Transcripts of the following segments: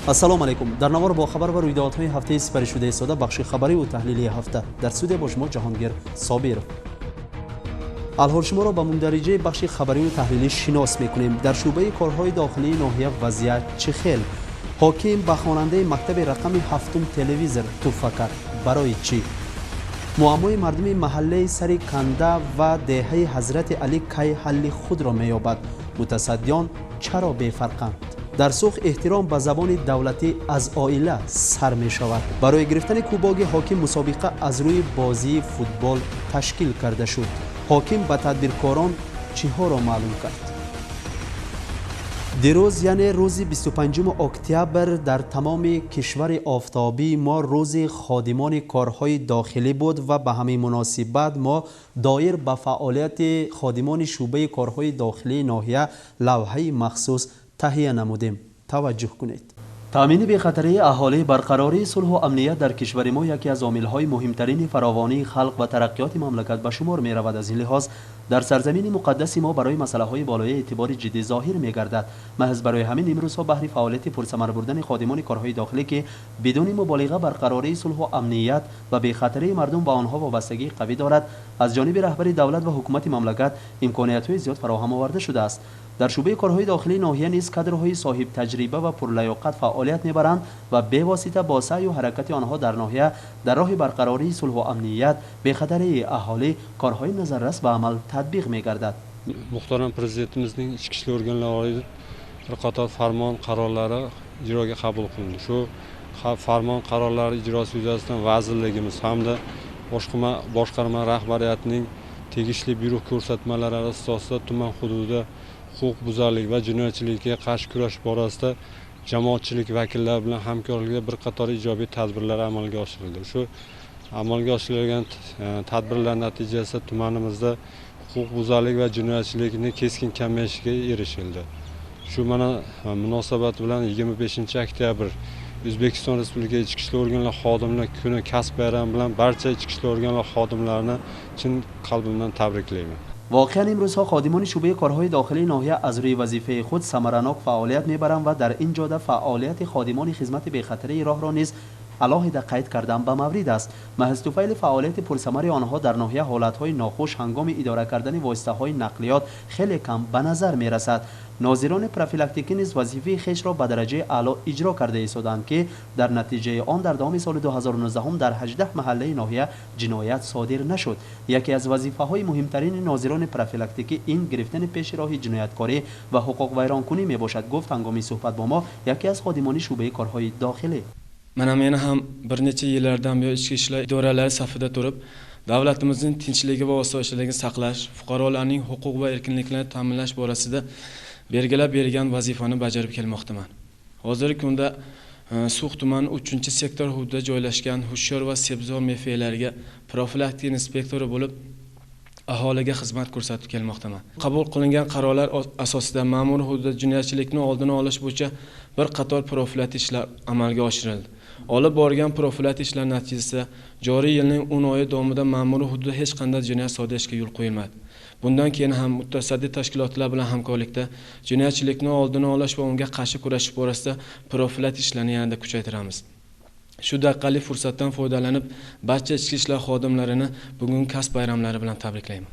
Ассалому алайкум. Дар навор бо хабар ва рӯйдодҳои ҳафтаи сипаришуда истода бахши хабариву таҳлилии ҳафта. Дар студия бо шумо Ҷаҳонгир Собиров. Алҳол шуморо ба мундариҷаи бахши хабариву таҳлилӣ шинос мекунем. Дар шӯъбаи корҳои дохилии ноҳия вазъият чӣ хел? Ҳоким ба хонандаи мактаби рақами ҳафтум телевизор туҳфа кард. Барои чӣ? Муаммои мардуми маҳаллаи сари канда ва деҳаи Ҳазрати Алӣ кай ҳалли худро меёбад? Мутасаддиён чаро бефарқанд? Дар Сух эҳтиром ба забони давлатӣ аз оила сар мешавад. Барои гирифтани кӯбоги ҳоким мусобиқа аз рӯи бозии футбол ташкил карда шуд. Ҳоким ба тадбиркорон чиҳоро маълум кард? Дирӯз, яъне рӯзи 25 октябр, дар тамоми кишвари офтобии мо рӯзи ходимони корҳои дохилӣ буд ва ба ҳамин муносибат мо доир ба фаъолияти ходимони шӯъбаи корҳои дохилии ноҳия лавҳаи махсус таҳия намудем. Таваҷҷӯҳ кунед. Таъмини бехатарии аҳолӣ, барқарории сулҳу амният дар кишвари мо яке аз омилҳои муҳимтарини фаровонии халқ ва тараққиёти мамлакат ба шумор меравад. Аз ин лиҳоз дар сарзамини муқаддаси мо барои масъалаҳои болои эътибори ҷиддӣ зоҳир мегардад. Маҳз барои ҳамин имрӯзҳо баҳри фаъолияти пурсамар бурдани ходимони корҳои дохилӣ, ки бидуни муболиға барқарории сулҳу амният ва бехатарии мардум ба онҳо вобастагии қавӣ дорад, аз ҷониби раҳбари давлат ва ҳукумати мамлакат имкониятҳои зиёд фароҳам оварда шудааст. Дар шӯъбаи корҳои дохилии ноҳия низ кадрҳои соҳибтаҷриба ва пурлаёқат фаъолият мебаранд ва бевосита бо саъю ҳаракати онҳо дар ноҳия дар роҳи барқарории сулҳу амният, бехатарии аҳолӣ корҳои назаррас ба амал татбиқ мегардад. Muhtaram Prezidentimizning ichki ishlar organlari oid bir qator farmon qarorlari ijroga qabul qilindi. Shu farmon qarorlari ijrosi yuzasidan vazirligimiz hamda boshqarma rahbariyatining tegishli buyruq ko'rsatmalari asosida tuman hududida huquqbuzarlik va jinoyatchilikka qarshi kurash borasida jamoatchilik vakillari bilan hamkorlikda bir qator ijobiy tadbirlar amalga oshirildi. Shu amalga oshirilgan tadbirlar natijasida tumanimizda huquqbuzarlik va jinoyatchilikni keskin kamayishiga erishildi. Shu mana munosabat bilan 25 oktyabr O'zbekiston Respublikasi Ichki ishlar organlari xodimlar kuni kasb bayrami bilan barcha ichki ishlar organlari xodimlarini chin qalbimdan tabriklayman. Воқеан имрӯзҳо ходимони шӯъбаи корҳои дохилии ноҳия аз рӯи вазифаи худ самаранок фаъолият мебаранд ва дар ин ҷода фаъолияти ходимони хизмати бехатарии роҳро низ алоҳида қайд кардан ба маврид аст. Маҳз туфайли фаъолияти пурсамари онҳо дар ноҳия ҳолатҳои нохуш ҳангоми идора кардани воситаҳои нақлиёт хеле кам ба назар мерасад. Нозирони профилактикӣ низ вазифаи хешро ба дараҷаи аъло иҷро карда истоданд, ки дар натиҷаи он дар давоми соли 2019 дар 18 маҳаллаи ноҳия ҷиноят содир нашуд. Яке аз вазифаҳои муҳимтарини нозирони профилактикӣ ин гирифтани пеши роҳи ҷинояткорӣ ва ҳуқуқвайронкунӣ мебошад, гуфт ҳангоми суҳбат бо мо яке аз ходимони шӯъбаи корҳои дохилӣ. Mana meni ham bir necha yillardan buyon ichki ishlar idoralari safida turib, davlatimizning tinchligi va osoyishtaligini saqlash, fuqarolarning huquq va erkinliklarini ta'minlash borasida belgilab bergan vazifani bajarib kelmoqdaman. Hozirgi kunda Sux tumani 3-sektor hududida joylashgan Hushyor va Sebzor MFLariga profilaktik inspektori bo'lib aholiga xizmat ko'rsatib kelmoqdaman. Qabul qilingan qarorlar asosida ma'mur hududida jinoyatchilikni oldini olish bo'yicha bir qator profilaktik ishlar amalga oshirildi. Olib borgan profilaktik ishlar natijasida joriy yilning 10 oyi davomida ma'muriy hududda hech qanday jinoyat sodir etishga yo'l qo'yilmadi. Bundan keyin ham mutasaddi tashkilotlar bilan hamkorlikda jinoyatchilikni oldini olish va unga qarshi kurashish borasida profilaktik ishlarni yanada kuchaytiramiz. Shu daqiqalik fursatdan foydalanib barcha ichki ishlar xodimlarini bugungi kasb bayramlari bilan tabriklayman.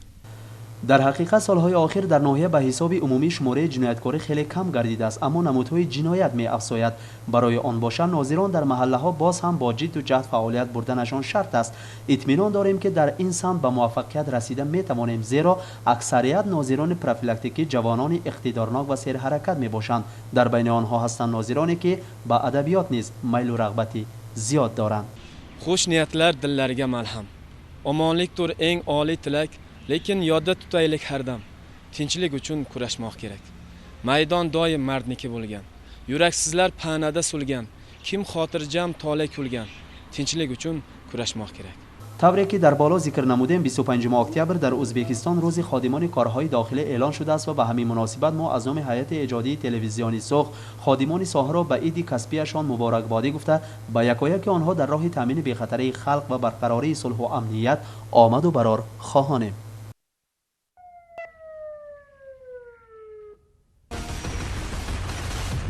Дар ҳақиқат солҳои охир дар ноҳия ба ҳисоби умумӣ шумораи ҷинояткорӣ хеле кам гардидааст, аммо намудҳои ҷиноят меафзояд. Барои он бошанд нозирон дар маҳаллаҳо боз ҳам бо ҷидду ҷаҳд фаъолият бурданашон шарт аст. Итминон дорем, ки дар ин самт ба муваффақият расида метавонем, зеро аксарият нозирони профилактикӣ ҷавонони иқтидорнок ва серҳаракат мебошанд. Дар байни онҳо ҳастанд нозироне, ки ба адабиёт низ майлу рағбати зиёд доранд. Xush niyatlar dillarga malham, omonlikdir eng oliy tilak, lekin yodda tutaylik har dam, tinchlik uchun kurashmoq kerak. Maydon doim mardniki bo'lgan, yuraksizlar panada so'lgan, kim xotirjam tole kulgan, tinchlik uchun kurashmoq kerak. Тавре ки дар боло зикр намудем, 25 октябр дар Ӯзбекистон рӯзи ходимони корҳои дохилӣ эълон шудааст ва ба ҳамин муносибат мо аз номи ҳайати эҷодии телевизиони Суғд ходимони соҳаро ба иди касбияшон муборакбодӣ гуфта, ба якояки онҳо дар роҳи таъмини бехатарии халқ ва барқарории сулҳу амният омаду барор хоҳонем.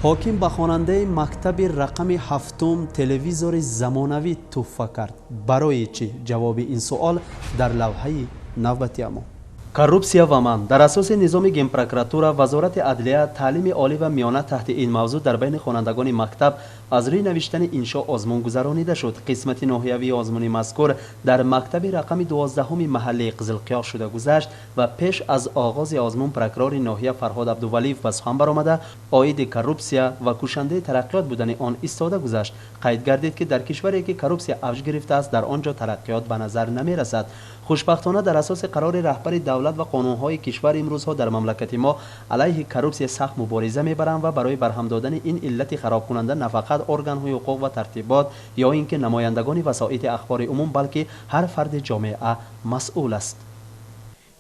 Ҳоким ба хонандаи мактаби рақами ҳафтум телевизори замонавӣ тӯҳфа кард. Барои чӣ? Ҷавоби ин суол дар лавҳаи навбати мо. Коррупсия ва ман. Дар асоси низоми Генпрокуратура, Вазорати адлия, таълими олӣ ва миёна таҳти ин мавзӯъ дар байни хонандагони мактаб аз рӯи навиштани иншо озмун гузаронида шуд. Қисмати ноҳиявии озмуни мазкур дар мактаби рақами 12-уми маҳаллаи Қизилқиёқ шуда гузашт ва пеш аз оғози озмун прокурори ноҳия Фарҳод Абдувалиев ба сухан баромада, оиди коррупсия ва кушандаи тараққиёт будани он истода гузашт. Қайд гардид, ки дар кишваре ки коррупсия авҷ гирифтааст, дар он ҷо тараққиёт ба назар намерасад. Хушбахтона, дар асоси қарори раҳбари давлат ва қонунҳои кишвар имрӯзҳо дар мамлакати мо алайҳи коррупсия сахт мубориза мебаранд ва барои барҳам додани ин иллати харобкунанда на фақат органҳои ҳуқуқ ва тартибот ё ин ки намояндагони васоити ахбори умум, балки ҳар фарди ҷомеа масъул аст.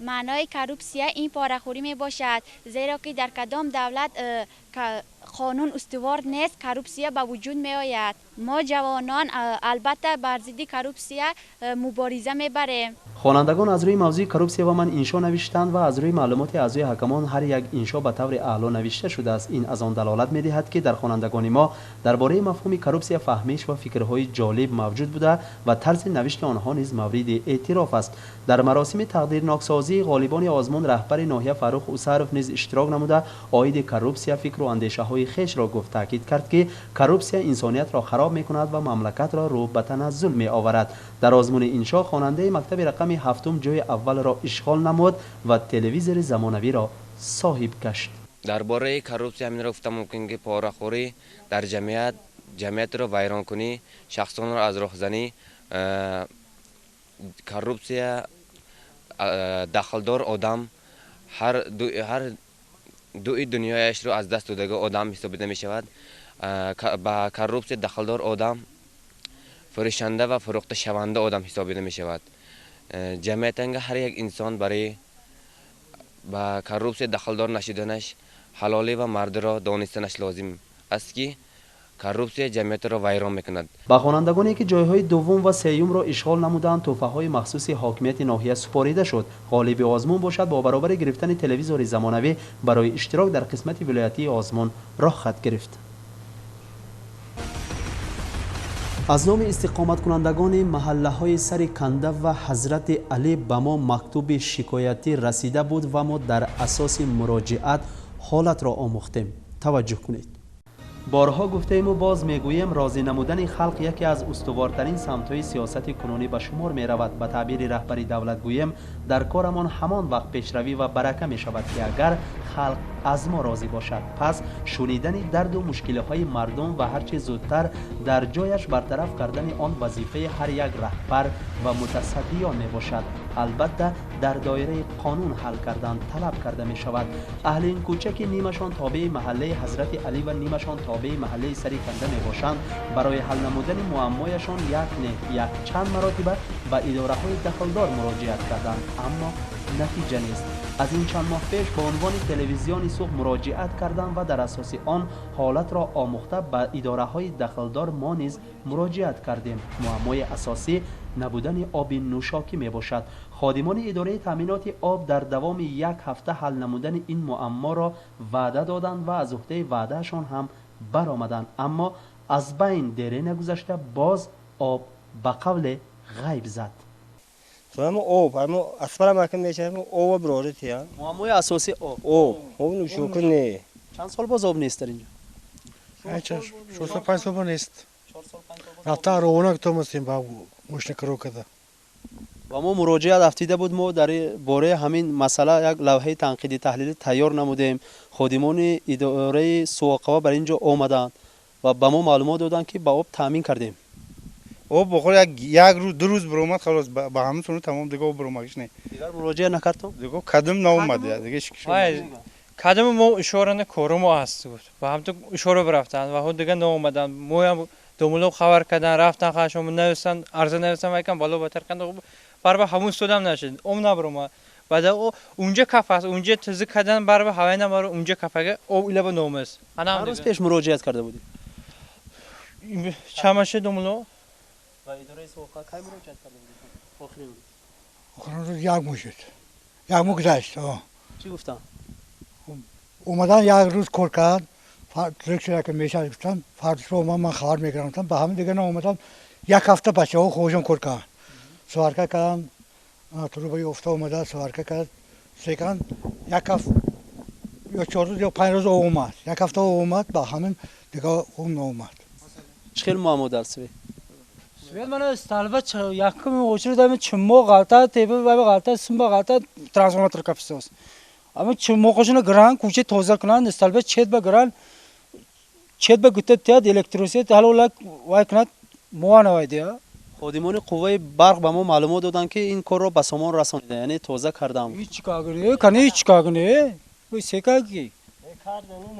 Маънои коррупсия ин порахӯрӣ мебошад, зеро ки дар кадом давлат қонун устувор нест, коррупсия ба вуҷуд меояд. Мо ҷавонон албатта бар зидди коррупсия мубориза мебарем. Хонандагон аз рӯи мавзӯи коррупсия ва ман иншо навиштанд ва аз рӯи маълумоти аъзои ҳакамон ҳар як иншо ба таври аъло навишта шудааст. Ин аз он далолат медиҳад, ки дар хонандагони мо дар бораи мафҳуми коррупсия фаҳмиш ва фикрҳои ҷолиб мавҷуд буда ва тарзи навишти онҳо низ мавриди эътироф аст. Дар маросими тақдирноксозии ғолибони озмун раҳбари ноҳия Фаррух Усаров низ иштирок намуда, оиди коррупсия фикру андешаҳои хешро гуфт. Таъкид кард, ки коррупсия инсониятро хароб мекунад ва мамлакатро рӯ ба таназзул меоварад. Дар озмуни иншо хонандаи мактаби рақами ҳафтум ҷои аввалро ишғол намуд ва телевизори замонавиро соҳиб гашт. Дар бораи коррупсия ҳаминро гуфта мумкин, ки порахӯрӣ дар ҷамъият ҷамъиятро вайронкунӣ, шахсонро аз роҳзанӣ. Коррупсия дахлдор одам ҳар дуи дунёяшро аз даст додага одам ҳисобида мешавад. Ба коррупсия дахлдор одам фурӯшанда ва фурӯхташаванда одам ҳисобида мешавад. Ҷамъиятанга ҳар як инсон барои ба коррупсия дахлдор нашуданаш ҳалолӣ ва мардиро донистанаш лозим аст, ки коррупсия ҷамъиятро вайрон мекунад. Ба хонандагоне ки ҷойҳои дуввум ва сеюмро ишғол намуданд, тӯҳфаҳои махсуси ҳокимияти ноҳия супорида шуд. Ғолиби озмун бошад, бо баробари гирифтани телевизори замонавӣ барои иштирок дар қисмати вилоятии озмун роҳхат гирифт. Аз номи истиқоматкунандагони маҳаллаҳои Сари Канда ва Ҳазрати Алӣ ба мо мактуби шикоятӣ расида буд ва мо дар асоси муроҷиат ҳолатро омӯхтем. Таваҷҷӯҳ кунед. Борҳо гуфтаему боз мегӯем, розӣ намудани халқ яке аз устувортарин самтҳои сиёсати кунунӣ ба шумор меравад. Ба таъбири раҳбари давлат гӯем, дар корамон ҳамон вақт пешравӣ ва барака мешавад, ки агар халқ аз мо розӣ бошад. Пас шунидани дарду мушкилиҳои мардум ва ҳарчи зудтар дар ҷояш бартараф кардани он вазифаи ҳар як раҳбар ва мутасаддиён мебошад. Албатта, дар доираи қонун ҳал кардан талаб карда мешавад. Аҳли ин кӯча, ки нимашон тобеи маҳаллаи Ҳазрати Алӣ ва нимашон тобеи маҳаллаи Сари Канда мебошанд, барои ҳал намудани муаммояшон як не, якчанд маротиба ба идораҳои дахлдор муроҷиат карданд, аммо натиҷа нест. Аз ин чанд моҳ пеш ба унвони телевизиони Суғд муроҷиат кардам ва дар асоси он ҳолатро омӯхта ба идораҳои дахлдор мо низ муроҷиат кардем. Муаммои асосӣ набудани оби нӯшокӣ мебошад. Ходимони идораи таъминоти об дар давоми як ҳафта ҳал намудани ин муамморо ваъда доданд ва аз уҳдаи ваъдаашон ҳам баромаданд, аммо аз байн дере нагузашта боз об ба қавле ғайб зад. Ҳамо об, ҳамо асфала макин мешавад, об бирорит я. Муаммои асосӣ об. Об, об нӯшокӣ не. Чанд сол боз об нест дар инҷо? 4 сол, 5 сол боз нест. Рафта ровона томастем ба мошина киро карда. Ба мо муроҷиат афтида буд. Мо дар бораи ҳамин масъала як лавҳаи танқидӣ таҳлилӣ тайёр намудем. Ходимони идораи Суоқава бар ин ҷо омаданд ва ба мо маълумот доданд, ки ба об таъмин кардем. Об бохор як рӯз, 2 рӯз биромад, халос, ба ҳамин суну тамом, дига об биромагиш не. Дигар муроҷиат накардтон? Дига кадим наомад, дига. Кадим мо ишорани кору мо ҳаст гуфт ва ҳамту ишора бирафтанд ва дига наомаданд. Моям домуло хабар кардан рафтан, хашом нависанд, арза нависанд ва якам бало батар канд, барба ҳамун судам нашид, об набиромад. Баъд унҷа каф аст, унҷа тизӣ кардан, барба ҳавай набар, унҷа кафага об илаба номаст. Чанд рӯз пеш муроҷиат карда будед? Чамаше домуло. Ба идораи Суоқа кай муроҷиат карда будед охирин? Охирин рӯз як моҳ шуд, як моҳ гузашт. Чӣ гуфтанд? Омадан, як рӯз кор кард. Трек ки мешад гуфтан, фардо омад, ман хабар мекунам гуфтам, ба ҳамин дига наомадам. Як ҳафта бачаҳо хобшон кор карданд. Сварка карданд, труба ёфта омада, сварка кард, секан як ҳафт ё 4 рӯз ё 5 рӯз об омад. Як ҳафта об омад, ба ҳамин дига об наомад. Чӣ хел муаммо дар свет? Свет мана столба якум очередь ами чиммо ғалта, теба ва ғалта, симба ғалта, трансформатор капсос. Ами чиммо қошуна гиран, кӯча тоза кунанд, столба чет ба гиран, чет ба гута тиад электросет ҳало лак вай кунад, моа навайдия. Ходимони қувваи барқ ба мо маълумот доданд, ки ин корро ба сомон расонида, яъне тоза кардам. Ҳеч кагне, кане ҳеч кагне, секаги.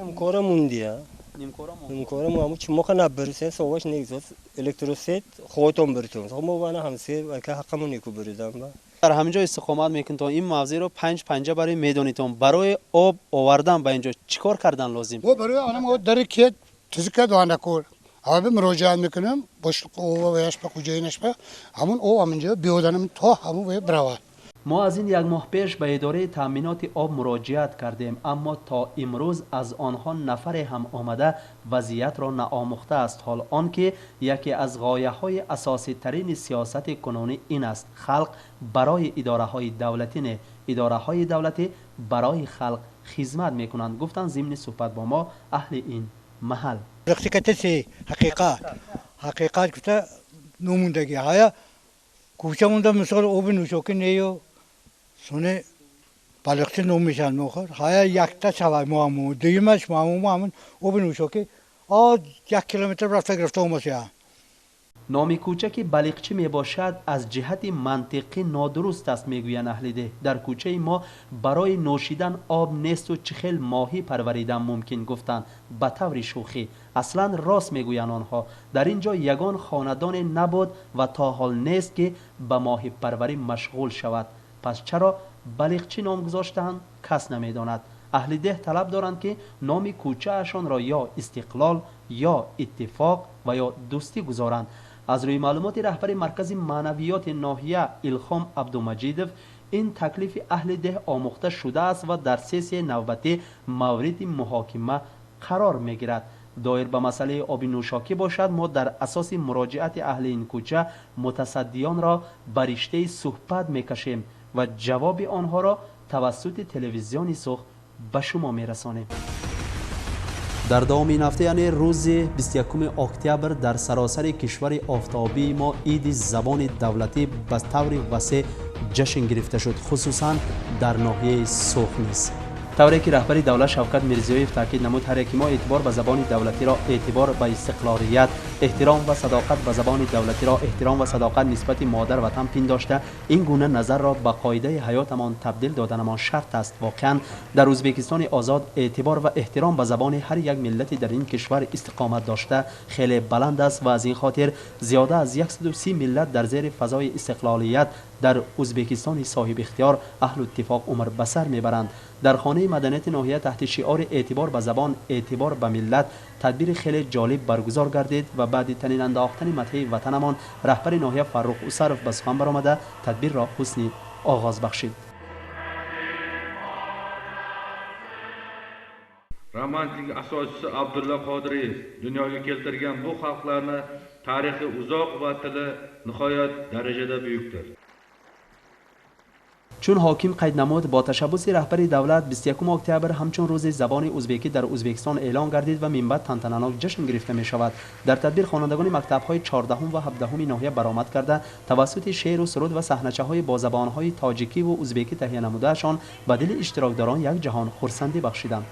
Нимкора мундия. Нимкора му чимоқа набирсен, соваш негзос, электросет хотон биртон. Мо вана ҳамсе вака ҳаққамон неку биридам ба. Дар ҳамин ҷо истиқомат мекунтон, ин мавзеъро панҷ панҷа барои медонитон. Барои об овардан ба ин ҷо чӣ кор кардан лозим? Мо барои анам дари ки тузика дуанакор. Ҳаби муроҷиат мекунам, бошлуқ ова ваяш ба куҷоинаш ба ҳамун об ҳаминҷо биёданам то ҳамун вая биравад. Мо аз ин як моҳ пеш ба идораи таъминоти об муроҷиат кардем, аммо то имрӯз аз онҳо нафаре ҳам омада вазъиятро наомӯхтааст. Ҳол он ки яке аз ғояҳои асоситарини сиёсати кунунӣ ин аст: халқ барои идораҳои давлатӣ не, идораҳои давлатӣ барои халқ хизмат мекунанд, гуфтанд зимни суҳбат бо мо аҳли ин маҳал. Ҳақиқат ҳақиқат гуфта номундагӣ ҳая кӯча монда, мисол оби нӯшокӣ нею соне балиқчи ном мешаванд мохир. Ҳая якта шавад муаммо, дуюмаш муаммо ҳамин оби нӯшокӣ 1 километр рафта гирифта омасия. Номи кӯча ки балиқчӣ мебошад аз ҷиҳати мантиқӣ нодуруст аст, мегӯянд аҳли деҳ. Дар кӯчаи мо барои нӯшидан об несту чӣ хел моҳӣ парваридан мумкин, гуфтанд ба таври шӯхӣ. Аслан рост мегӯянд онҳо. Дар ин ҷо ягон хонадоне набуд ва то ҳол нест, ки ба моҳипарварӣ машғул шавад. Пас чаро балиқчӣ ном гузоштаанд, кас намедонад. Аҳли деҳ талаб доранд, ки номи кӯчаашонро ё Истиқлол, ё Иттифоқ ва ё Дӯстӣ гузоранд. Аз рӯи маълумоти раҳбари маркази маънавиёти ноҳия Илҳом Абдумаҷидов, ин таклифи аҳли деҳ омӯхта шудааст ва дар сессияи навбатӣ мавриди муҳокима қарор мегирад. Доир ба масъалаи оби нӯшокӣ бошад, мо дар асоси муроҷиати аҳли ин кӯча мутасаддиёнро ба риштаи суҳбат мекашем ва ҷавоби онҳоро тавассути телевизиони Суғд ба шумо мерасонем. Дар давоми ин ҳафта, яъне рӯзи 21 октябр, дар саросари кишвари офтобии мо иди забони давлатӣ ба таври васеъ ҷашн гирифта шуд, хусусан дар ноҳияи Суғд низ. Тавре ки раҳбари давлат Шавкат Мирзиёев таъкид намуд, ҳар яки мо эътибор ба забони давлатиро эътибор ба истиқлолият, эҳтиром ва садоқат ба забони давлатиро эҳтиром ва садоқат нисбати модар ватан пиндошта, ин гуна назарро ба қоидаи ҳаётамон табдил доданамон шарт аст. Воқеан дар Ӯзбекистони озод эътибор ва эҳтиром ба забони ҳар як миллати дар ин кишвар истиқомат дошта хеле баланд аст ва аз ин хотир зиёда аз 130 миллат дар зери фазои истиқлолият дар Ӯзбекистони соҳибихтиёр аҳлу иттифоқ умр ба сар мебаранд. Дар хонаи маданияти ноҳия таҳти шиори эътибор ба забон, эътибор ба миллат тадбири хеле ҷолиб баргузор гардид ва баъди танин андохтани мадҳияи ватанамон раҳбари ноҳия Фаррух Усаров ба сухан баромада тадбирро ҳусни оғоз бахшид. Romantik asoschisi Abdulla Qodiriy dunyoga keltirgan bu xalqlarni tarixi uzoq va tili nihoyat darajada buyukdir. Чун ҳоким қайд намуд, бо ташаббуси раҳбари давлат 21 октябр ҳамчун рӯзи забони ӯзбекӣ дар Ӯзбекистон эълон гардид ва минбаъд тантананок ҷашн гирифта мешавад. Дар тадбир хонандагони мактабҳои 14 ва 17 ноҳия баромад карда, тавассути шеъру суруд ва саҳначаҳои бо забонҳои тоҷикиву ӯзбекӣ таҳия намудаашон ба дили иштирокдорон як ҷаҳон хурсандӣ бахшиданд.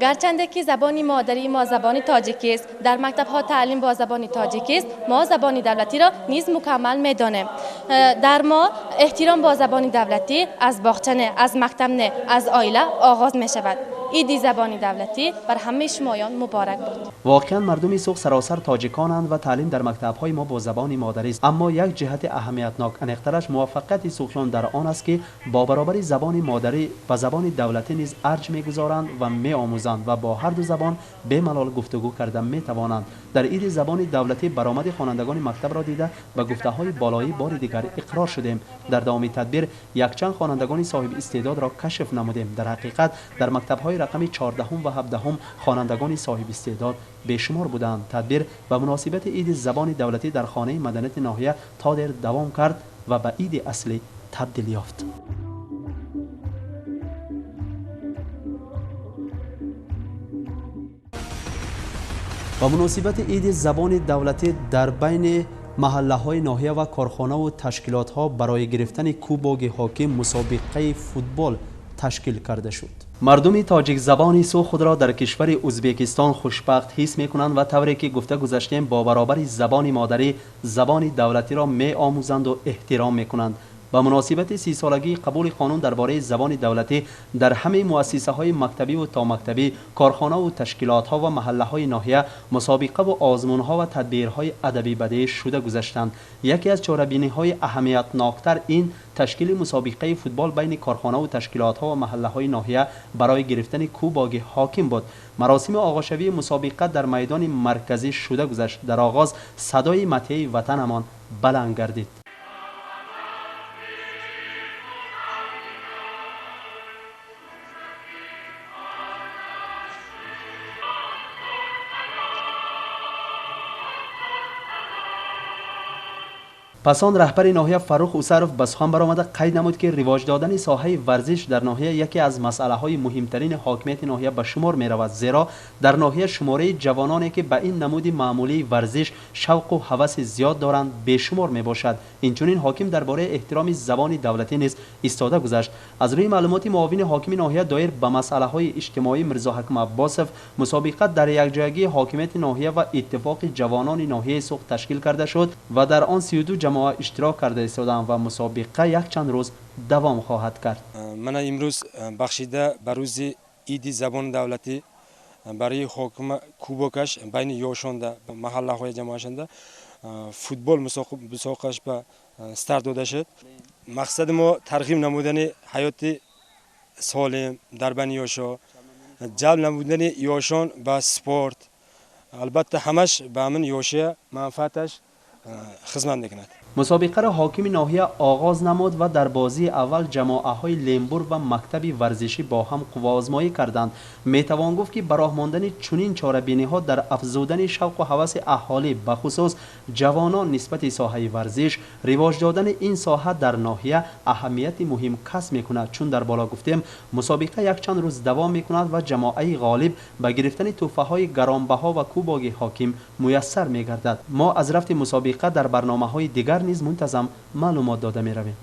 Гарчанде ки забони модарии мо забони тоҷикист, дар мактабҳо таълим бо забони тоҷикист, мо забони давлатиро низ мукаммал медонем. Дар мо эҳтиром бо забони давлатӣ аз боғча не, аз мактаб не, аз оила оғоз мешавад. Иди забони давлатӣ бар ҳамаи шумоён муборак бод. Воқеан мардуми Суғд саросар тоҷиконанд ва таълим дар мактабҳои мо бо забони модарӣ аст. Аммо як ҷиҳати аҳамиятнок, аниқтараш муваффақияти суғдиён дар он аст, ки бо баробари забони модарӣ ба забони давлатӣ низ арҷ мегузоранд ва меомӯзанд ва бо ҳар ду забон бемалол гуфтугӯ карда метавонанд. Дар иди забони давлатӣ баромади хонандагони мактабро дида ба гуфтаҳои болоӣ бори дигар иқрор шудем. Дар давоми тадбир якчанд хонандагони соҳиби истеъдодро кашф намудем. Дар ҳақиқат дар мактабҳои рақами 14 ва 17 хонандагони соҳиби истеъдод бешумор буданд. Тадбир ба муносибати иди забони давлатӣ дар хонаи маданияти ноҳия то дер давом кард ва ба иди аслӣ табдил ёфт. Ба муносибати иди забони давлатӣ дар байни маҳаллаҳои ноҳия ва корхонаву ташкилотҳо барои гирифтани кубоги ҳоким мусобиқаи футбол ташкил карда шуд. Мардуми тоҷикзабони Суғд худро дар кишвари Ӯзбекистон хушбахт ҳис мекунанд ва тавре ки гуфта гузаштем бо баробари забони модарӣ забони давлатиро меомӯзанду эҳтиром мекунанд. Ба муносибати 30-солагии қабули қонун дар бораи забони давлатӣ дар ҳамаи муассисаҳои мактабиву томактабӣ, корхонаву ташкилотҳо ва маҳаллаҳои ноҳия мусобиқаву озмунҳо ва тадбирҳои адабӣ бадеӣ шуда гузаштанд. Яке аз чорабиниҳои аҳамиятноктар ин ташкили мусобиқаи футбол байни корхонаву ташкилотҳо ва маҳаллаҳои ноҳия барои гирифтани кубоги ҳоким буд. Маросими оғозшавии мусобиқа дар майдони марказӣ шуда гузашт. Дар оғоз садои матеи ватанамон баланд гардид. Пас он раҳбари ноҳия Фаррух Усаров ба сухан баромада қайд намуд, ки ривоҷ додани соҳаи варзиш дар ноҳия яке аз масъалаҳои муҳимтарини ҳокимияти ноҳия ба шумор меравад, зеро дар ноҳия шумораи ҷавононе, ки ба ин намуди маъмулии варзиш шавқу ҳаваси зиёд доранд, бешумор мебошад. Инчунин ҳоким дар бораи эҳтироми забони давлатӣ низ истода гузашт. Аз рӯи маълумоти муовини ҳокими ноҳия доир ба масъалаҳои иҷтимоӣ Мирзоҳаким Аббосов, мусобиқа дар якҷоягии ҳокимияти ноҳия ва иттифоқи ҷавонони ноҳияи Суғд ташкил карда шуд ва дар он 32 ҷамоа иштирок карда истоданд ва мусобиқа якчанд рӯз давом хоҳад кард. Мана имрӯз бахшида ба рӯзи иди забони давлатӣ барои ҳокима кубокаш байни ёшонда маҳаллаҳои ҷамоашонда футбол мусобиқаш ба старт дода шуд. Мақсади мо тарғиб намудани ҳаёти солим дар байни ёшо, ҷалб намудани ёшон ба спорт, албатта ҳамаш ба ҳамин ёшия манфааташ хизмат мекунад. Мусобиқаро ҳокими ноҳия оғоз намуд ва дар бозии аввал ҷамоаҳои Лембур ва мактаби варзишӣ бо ҳам қувваозмоӣ карданд. Метавон гуфт, ки ба роҳ мондани чунин чорабиниҳо дар афзудани шавқу ҳаваси аҳолӣ, бахусус ҷавонон нисбати соҳаи варзиш, ривоҷ додани ин соҳа дар ноҳия аҳамияти муҳим касб мекунад. Чун дар боло гуфтем, мусобиқа якчанд рӯз давом мекунад ва ҷамоаи ғолиб ба гирифтани тӯҳфаҳои гаронбаҳо ва кубоги ҳоким муяссар мегардад. Мо аз рафти мусобиқа дар барномаҳои дигар низ мунтазам маълумот дода меравем.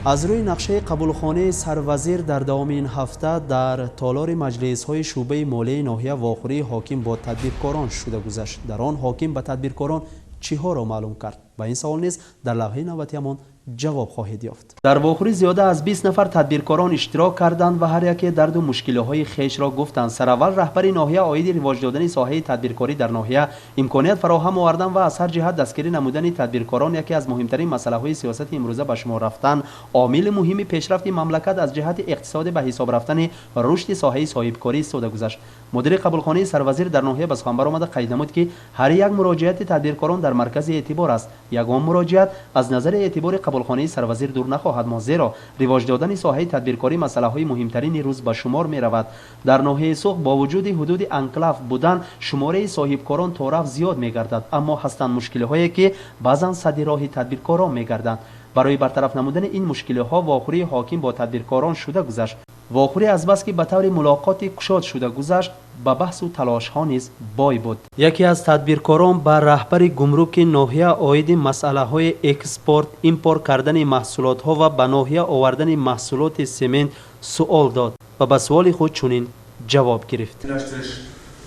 Аз рӯи нақшаи қабулхонаи сарвазир дар давоми ин ҳафта дар толори маҷлисҳои шӯъбаи молияи ноҳия вохӯрии ҳоким бо тадбиркорон шуда гузашт. Дар он ҳоким ба тадбиркорон чиҳоро маълум кард? Ба ин савол низ дар лавҳаи навбатиамон ҷавоб хоҳед ёфт. Дар вохӯрӣ зиёда аз 20 нафар тадбиркорон иштирок карданд ва ҳар яке дарду мушкилиҳои хешро гуфтанд. Сараввал раҳбари ноҳия оиди ривоҷ додани соҳаи тадбиркорӣ дар ноҳия имконият фароҳам овардан ва аз ҳар ҷиҳат дастгирӣ намудани тадбиркорон яке аз муҳимтарин масъалаҳои сиёсати имрӯза ба шумор рафтан, омили муҳими пешрафти мамлакат аз ҷиҳати иқтисодӣ ба ҳисоб рафтани рушди соҳаи соҳибкорӣ истода гузашт. Мудири қабулхонаи сарвазир дар ноҳия ба сухан баромада қайд намуд, ки ҳар як муроҷиати тадбиркорон дар маркази эътибор аст. Ягон муроҷиат аз назари эътибори қабулхонаи сарвазир дур нахоҳад монд, зеро ривоҷ додани соҳаи тадбиркорӣ масъалаҳои муҳимтарини рӯз ба шумор меравад. Дар ноҳияи Суғд бо вуҷуди ҳудуди анклав будан шумораи соҳибкорон торафт зиёд мегардад, аммо ҳастанд мушкилиҳое, ки баъзан садди роҳи тадбиркорон мегарданд. Барои бартараф намудани ин мушкилиҳо вохӯрии ҳоким бо тадбиркорон шуда гузашт. Вохӯрӣ азбаски ба таври мулоқоти кушод шуда гузашт, ба баҳсу талошҳо низ бой буд. Яке аз тадбиркорон ба раҳбари гумруки ноҳия оиди масъалаҳои экспорт, импорт кардани маҳсулотҳо ва ба ноҳия овардани маҳсулоти семент суол дод ва ба суоли худ чунин ҷавоб гирифт.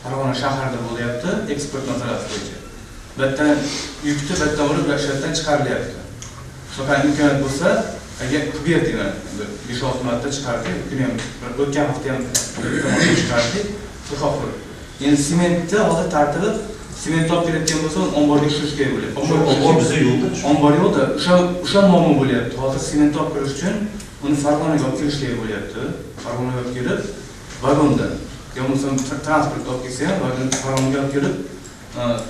Farg'ona shahrida bo'lyapti, eksport masalasi bo'yicha. Bu yerdan yukni bu yerdan olib, bu yerdan chiqarilyapti. Shunaqa imkoniyat bo'lsa, Agar kubertini 5-6 marta chiqardik, kuni ham o'tgan hafta ham chiqardik. Endi sementni hozir tartibi sement olib kelayotgan bo'lsa, uni omborga tushirish kerak bo'lyapti. Ombor bizda yo'qda. Ombor yo'qda. O'sha muammo bo'lyapti. Hozir sement olib kirish uchun uni Farg'onaga olib kelish kerak bo'lyapti. Farg'onaga olib kelib, vagonda, yo bo'lmasa transport olib kelsa ham, vagonda Farg'onaga olib kelib,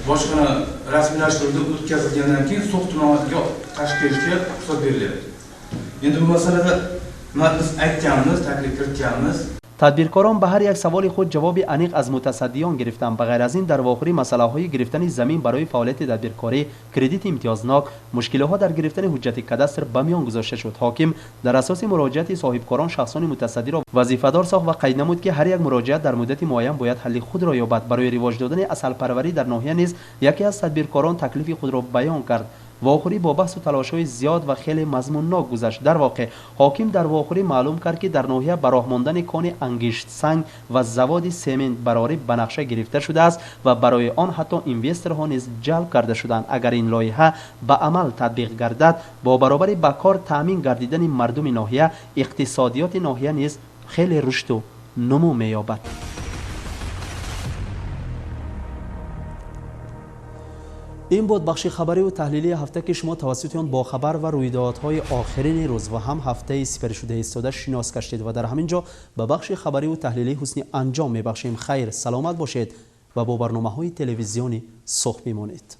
bojxona rasmiylashtiruvda o'tkazilgandan keyin So'x tumaniga tashib kelishga ruxsat berilyapti. Endi bu masalada biz aytganmiz, taklif kiritganmiz. Тадбиркорон ба ҳар як саволи худ ҷавоби аниқ аз мутасаддиён гирифтанд. Ба ғайр аз ин, дар вохӯрӣ масъалаҳои гирифтани замин барои фаъолияти тадбиркорӣ, кредити имтиёзнок, мушкилиҳо дар гирифтани ҳуҷҷати кадастр ба миён гузошта шуд. Ҳоким дар асоси муроҷиати соҳибкорон шахсони мутасаддиро вазифадор сохт ва қайд намуд, ки ҳар як муроҷиат дар муддати муайян бояд ҳалли худро ёбад. Барои ривоҷ додани асалпарварӣ дар ноҳия низ яке аз тадбиркорон таклифи худро баён кард. Вохӯрӣ бо баҳсу талошҳои зиёд ва хеле мазмуннок гузашт. Дар воқеъ ҳоким дар вохӯрӣ маълум кард, ки дар ноҳия ба роҳ мондани кони ангиштсанг ва заводи сементбарорӣ ба нақша гирифта шудааст ва барои он ҳатто инвесторҳо низ ҷалб карда шуданд. Агар ин лоиҳа ба амал татбиқ гардад, бо баробари ба кор таъмин гардидани мардуми ноҳия, иқтисодиёти ноҳия низ хеле рушду нумӯ меёбад. Ин буд бахши хабариву таҳлилии ҳафта, ки шумо тавассути он бо хабар ва рӯйдодҳои охирини рӯз ва ҳам ҳафтаи сипаришуда истода шинос гаштед ва дар ҳамин ҷо ба бахши хабариву таҳлилии ҳусни анҷом мебахшем. Хайр, саломат бошед ва бо барномаҳои телевизиони Сух бимонед.